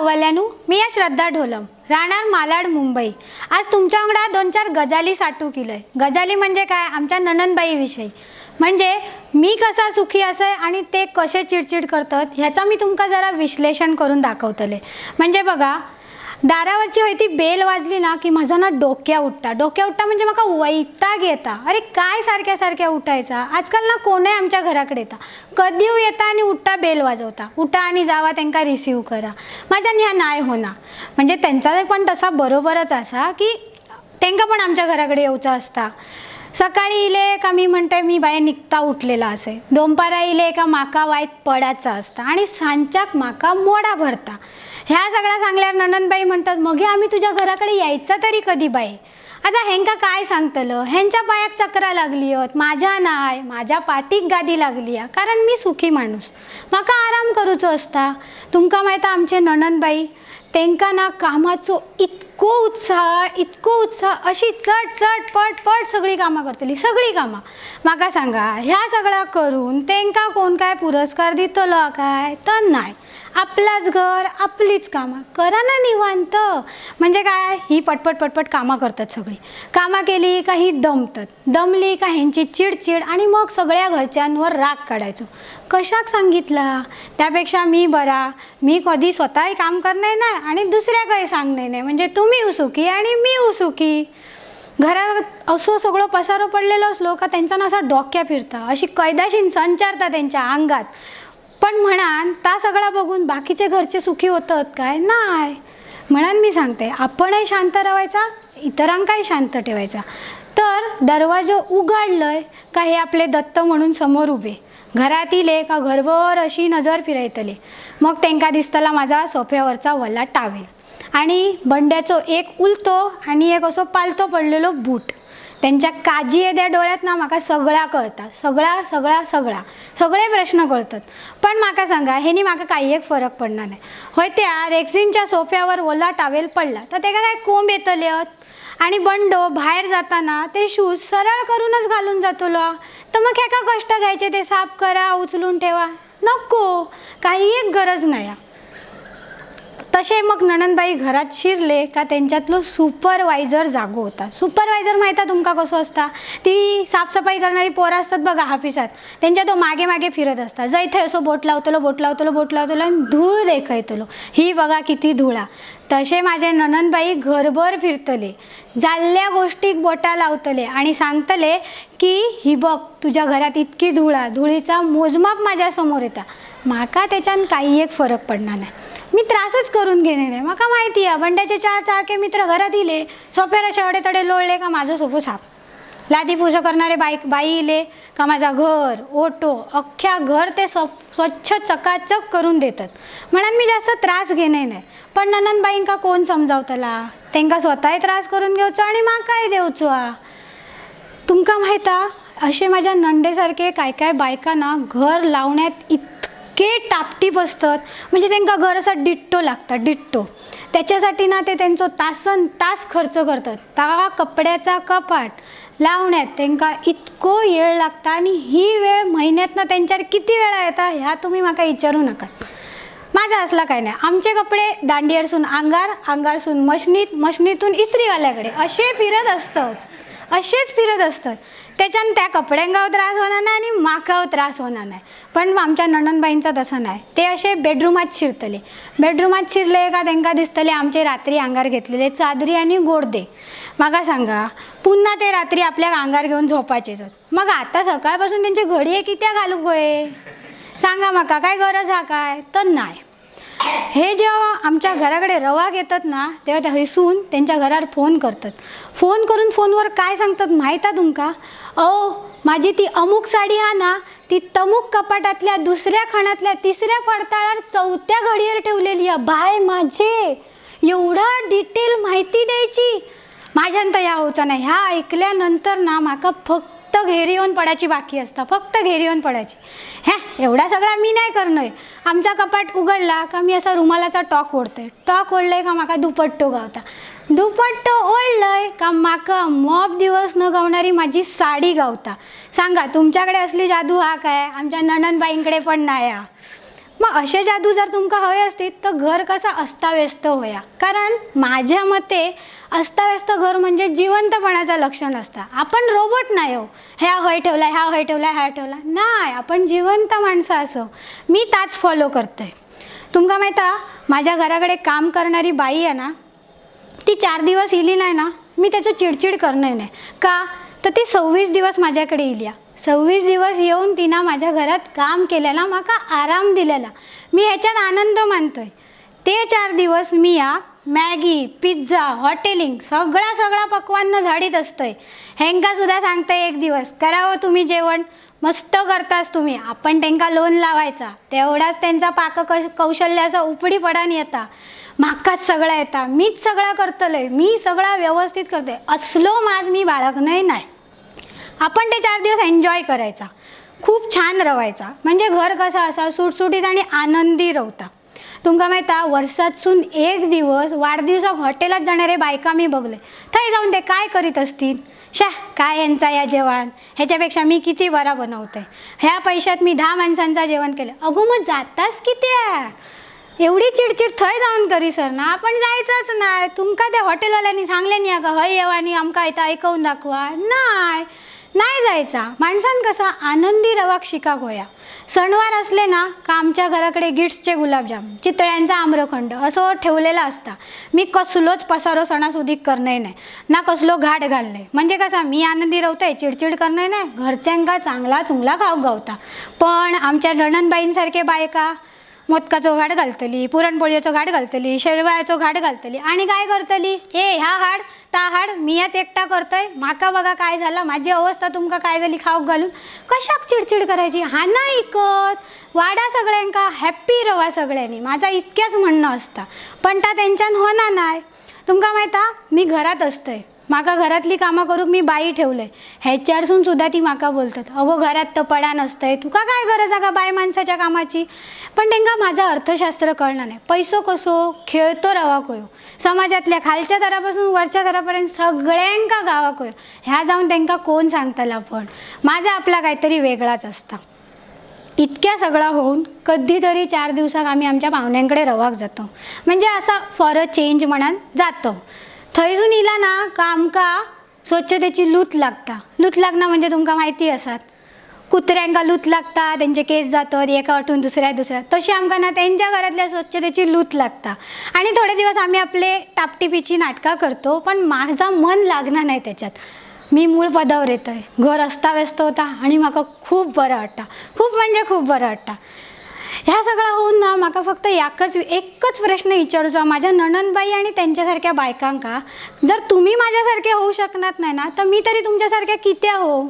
गाववाल्यानू, मी या श्रद्धा ढोलम, राहणार मालाड, मुंबई. आज तुमच्या वांगडा दोन चार गजाली साठू केलंय. गजाली म्हणजे काय, आमच्या नणंदबाईविषयी. म्हणजे मी कसा सुखी असय आणि ते कसे चिडचिड करतात ह्याचा मी तुमका जरा विश्लेषण करून दाखवतले. म्हणजे बघा, दारावरची हय ती बेल वाजली ना की माझा ना डोक्या उठता. डोक्या उठता म्हणजे म्हाका वैताग येता. अरे काय सारख्या सारख्या उठायचा. आजकाल ना कोणय आमच्या घराकडे येता, कधीव येता आणि उठता बेल वाजवता, उठा आणि जावा त्यांका रिसीव करा. माझ्यान ह्या नाय होना. म्हणजे त्यांचा पण तसा बरोबरच असा की त्यांका पण आमच्या घराकडे येवचा असता. सकाळी इले का मी म्हणते मी बाय निघता उठलेला असे, दोनपारा इले का माका वायत पडाचा असता आणि सांच्याक माका मोडा भरता. ह्या सगळ्या सांगल्यावर नणंदबाई म्हणतात, मगे आम्ही तुझ्या घराकडे यायचा तरी कधी बाई. आता हेंका काय सांगतलं, ह्यांच्या पायाक चक्रा लागली हत, माझ्या नाय, माझ्या पाठीक गादी लागली आहे. कारण मी सुखी माणूस, म्हाका आराम करूचो असता. तुमका माहिती आमचे नणंदबाई तेंका ना कामाचो इतको उत्साह, इतको उत्साह, अशी चट चट पट पट सगळी कामां करतली, सगळी कामां. म्हाका सांगा, ह्या सगळ्या करून तेंकां कोण काय पुरस्कार दितलो काय? तर नाय. आपलाच घर, आपलीच कामां, करा ना निवांत. म्हणजे काय, ही पटपट पटपट कामां करतात सगळी. कामां केली का ही दमतात, दमली का ह्यांची चिडचिड आणि मग सगळ्या घरच्यांवर राग काढायचो. कशाक सांगितला, त्यापेक्षा मी बरा. मी कधी स्वतःही काम करणार नाही आणि दुसऱ्याकय सांगणार नाही. म्हणजे तुम्ही सुखी आणि मी सुखी. घरात असो सगळं पसारो पडलेलो असलो का त्यांचा ना असा डोक्या फिरता, अशी कैदाशीन संचारता त्यांच्या अंगात. पण म्हणान ता सगळा बघून बाकीचे घरचे सुखी होतात काय? नाही. म्हणान मी सांगते, आपणही शांत राहायचा, इतरांकाही शांत ठेवायचा. तर दरवाजो उघडलंय का हे आपले दत्त म्हणून समोर उभे घरात इले का घरभर अशी नजर फिरयतले. मग तेंका दिसतला माझा सोफ्यावरचा वला टावेल आणि बंड्याचो एक उलतो आणि एक असो पालतो पडलेलो बूट. त्यांच्या काजी येद्या डोळ्यात ना म्हाका सगळा कळता, सगळा सगळा सगळा सगळे प्रश्न कळतात. पण म्हाका सांगा, हेनी म्हाका काही एक फरक पडणार नाही. हय त्या रेक्सिनच्या सोफ्यावर ओला टावेल पडला तर तेका काय कोंब येतले? आणि बंडो भायर जाताना ते शूज सरळ करूनच घालून जातलो, तर मग हेका कष्ट घ्यायचे ते साफ करा, उचलून ठेवा, नको, काही एक गरज नाही. तसे मग नणंदबाई घरात शिरले का त्यांच्यातलो सुपरवायझर जागो होता. सुपरवायझर माहीत आहे तुमका कसो असता? ती साफसफाई करणारी पोरं असतात बघा ऑफिसात, त्यांच्या तो मागे मागे फिरत असता. जय थंय असो बोट लावतलो, बोट लावतलो, बोट लावतलो आणि धूळ देखयतलो, ही बघा किती धुळा. तसे माझे नणंदबाई घरभर फिरतले, जाल्ल्या गोष्टीक बोटा लावतले आणि सांगतले की ही बघ तुझ्या घरात इतकी धुळा, धुळीचा मोजमाप माझ्या समोर येता. म्हाका त्याच्यान काही एक फरक पडणार नाही, मी त्रासच करून घेणे नाही. म्हाका माहिती आहे, बंड्याचे चार चाळके मित्र घरात इले, सोप्यार अशे अडेतडे लोळले का माझं सोफो साफ. लादी पूजा करणारे बाई इले का माझा घर ओटो अख्ख्या घर ते स्वच्छ चकाचक करून देतात. म्हणून मी जास्त त्रास घेणे नाही. पण ननंदबाईंका कोण समजावतला, तेंका स्वतःय त्रास करून घेवचो आणि म्हाकाय देवचो. तुमका माहित आ, असे माझ्या नंडेसारखे काय काय बायका ना घर लावण्यात इतके टापटीप असतात, म्हणजे तेंका घर असं डिट्टो लागता, डिट्टो. त्याच्यासाठी ना ते त्यांचो तासन तास खर्च करतात. ता कपड्याचा कपाट लावण्यात तेंका इतको येळ लागता आणि ही वेळ महिन्यातनं त्यांच्यावर किती वेळा येता ह्या तुम्ही म्हाका विचारू नका. माझा असला काय नाही, आमचे कपडे दांडियरसून अंगार, अंगारसून मशनीत, मशनीतून इस्त्रीवाल्याकडे असे फिरत असतात, असेच फिरत असतात. त्याच्यान त्या कपड्यांकाव त्रास होणार नाही आणि माकाव त्रास होणार नाही. पण आमच्या नणंदबाईंचा तसं नाही, ते असे बेडरूमात शिरतले. बेडरूमात शिरले का तेंका दिसतले आमचे रात्री अंगार घेतलेले चादरी आणि गोडदे. म्हाका सांगा, पुन्हा ते रात्री आपल्या अंगार घेऊन झोपाचेच. मग आता सकाळपासून त्यांची घडये कित्याक घालूक गोये सांगा म्हाका, काय गरज हा काय? तर नाही. हे जेव्हा आमच्या घराकडे रवा घेतात ना तेव्हा ते हयसून त्यांच्या घरार फोन करतात. फोन करून फोनवर काय सांगतात माहीत आहे तुमका? अहो माझी ती अमुक साडी हा ना ती तमुक कपाटातल्या दुसऱ्या खणातल्या तिसऱ्या फडताळार चौथ्या घडयेर ठेवलेली आहे. बाय माझे एवढा डिटेल माहिती द्यायची माझ्यान तर ह्या होचा नाही. ह्या ऐकल्यानंतर ना म्हाका फक्त घेरी येऊन पडायची बाकी असता, फक्त घेरी येऊन पडायची. ह्या एवढा सगळा मी नाही करणार. आमचा कपाट उघडला का मी असा रुमालाचा टॉक ओढते, टॉक ओढलंय का म्हाका दुपट्टो गावता, दुपट्टो ओढलंय का म्हाका मॉप दिवस न गावणारी माझी साडी गावता. सांगा तुमच्याकडे असली जादू हा काय? आमच्या नणंदबाईंकडे पण नाही हा. मग असे जादू जर तुमका हवे असतील तर घर कसा अस्ताव्यस्त होया, कारण माझ्या मते अस्ताव्यस्त घर म्हणजे जिवंतपणाचं लक्षण असतं. आपण रोबोट नाही हो, ह्या हय ठेवला ह्या हय ठेवला ह्या ठेवला नाही, आपण जिवंत माणसं असो. मी ताच फॉलो करते. तुमका माहीत हा, माझ्या घराकडे काम करणारी बाई आहे ना, ती 4 दिवस इली नाही ना, मी त्याचं चिडचिड करणार नाही. का तर ती 26 दिवस माझ्याकडे इली. 26 दिवस येऊन तिनं माझ्या घरात काम केलेला, म्हाका आराम दिलेला, मी ह्याच्यात आनंद मानतोय. ते 4 दिवस मी या मॅगी पिझ्झा हॉटेलिंग सगळा सगळा पक्वान्न झाडीत असतंय. हेंका सुद्धा सांगते एक दिवस करावं तुम्ही जेवण, मस्त करतास तुम्ही. आपण त्यांका लोन लावायचा, तेवढाच त्यांचा पाक कौशल्याचा उपडी पडान येता. म्हाकाच सगळा येता, मीच सगळा करतलय, मी सगळा व्यवस्थित करते, असलो माझ मी बाळगणंय नाही. आपण ते 4 दिवस एन्जॉय करायचा, खूप छान रवायचा. म्हणजे घर कसं असा सुटसुटीत आणि आनंदी रवता. तुमका माहीत हा, वर्षातसून एक दिवस वाढदिवसाक हॉटेलात जाणारे बायका मी बघले, थंय जाऊन ते काय करीत असतील, शा काय यांचा या जेवण, ह्याच्यापेक्षा मी किती बरा बनवते, ह्या पैशात मी 10 माणसांचा जेवण केलं. अगो मग जातास कित्याक, एवढी चिडचिड थंय जाऊन करी सर ना, आपण जायचंच नाही. तुमका त्या हॉटेलवाल्यांनी सांगले नाही का हय येवा आणि आमका इथं ऐकवून दाखवा, नाही नाही जायचा. माणसान कसा आनंदी रवाक शिकाक होया. सणवार असले ना का आमच्या घराकडे गिट्सचे गुलाबजाम, चितळ्यांचा आम्रखंड असं ठेवलेला असता. मी कसलोच पसारो सणासुदी करणे नाही ना, कसलो घाट घालणे, म्हणजे कसा मी आनंदी रवतय, चिडचिड करणे नाही, घरच्यांका चांगला चुंगला खाऊक गावता. पण आमच्या नणंदबाईंसारखे बायका मोदकाचो घाट घालतली, पुरणपोळीचो घाट घालतली, शेरवायाचो घाट घालतली आणि काय करतली, ए ह्या हाड ता हाड, मी याच एकटा करतोय, माका बघा काय झालं, माझी अवस्था तुमका काय झाली खाऊक घालून. कशाक चिडचिड करायची, हा ना इकत वाडा सगळ्यांका हॅप्पी रवा सगळ्यांनी, माझा इतक्याच म्हणणं असता. पण ता त्यांच्यान होणार नाही. तुमका माहीत हा, मी घरात असतंय, माका घरातली कामां करूक मी बाई ठेवलंय, ह्याच्यारसून सुद्धा ती माका बोलतात, अगो घरात तर पडा नसतंय, तुका काय गरज आहे का बाई माणसाच्या कामाची. पण तेंका माझं अर्थशास्त्र कळणार नाही. पैसो कसो खेळतो रवा कोयो, समाजातल्या खालच्या दरापासून वरच्या दरापर्यंत सगळ्यांका गावा कोयो, ह्या जाऊन तेंका कोण सांगतला. पण माझा आपला काहीतरी वेगळाच असता. इतक्या सगळा होऊन कधीतरी 4 दिवसाक आम्ही आमच्या पाहुण्यांकडे रवाक जातो, म्हणजे असा फॉर अ चेंज म्हणान जातो. थंयसून इला ना का आमकां स्वच्छतेची लूत लागता. लूत लागना म्हणजे तुमकां माहिती आसात, कुत्र्यांका लूत लागता, तेंचे केस जातात एका वाटून दुसऱ्या दुसऱ्या, तशी आमकां ना तेंच्या घरातल्या स्वच्छतेची लूत लागता. आणि थोडे दिवस आम्ही आपले टापटिपीची नाटकां करतो, पण माझा मन लागना नाही त्याच्यात. मी मूळ पदावर येतोय, घर अस्ताव्यस्त होता आणि म्हाका खूप बरं वाटता, खूप म्हणजे खूप बरं वाटता. ह्या सगळं होऊन ना म्हाका फक्त एकच प्रश्न विचारूचा माझ्या नणंदबाई आणि त्यांच्यासारख्या बायकांका, जर तुम्ही माझ्यासारखे होऊ शकणार नाही ना तर मी तरी तुमच्यासारख्या कित्या हो.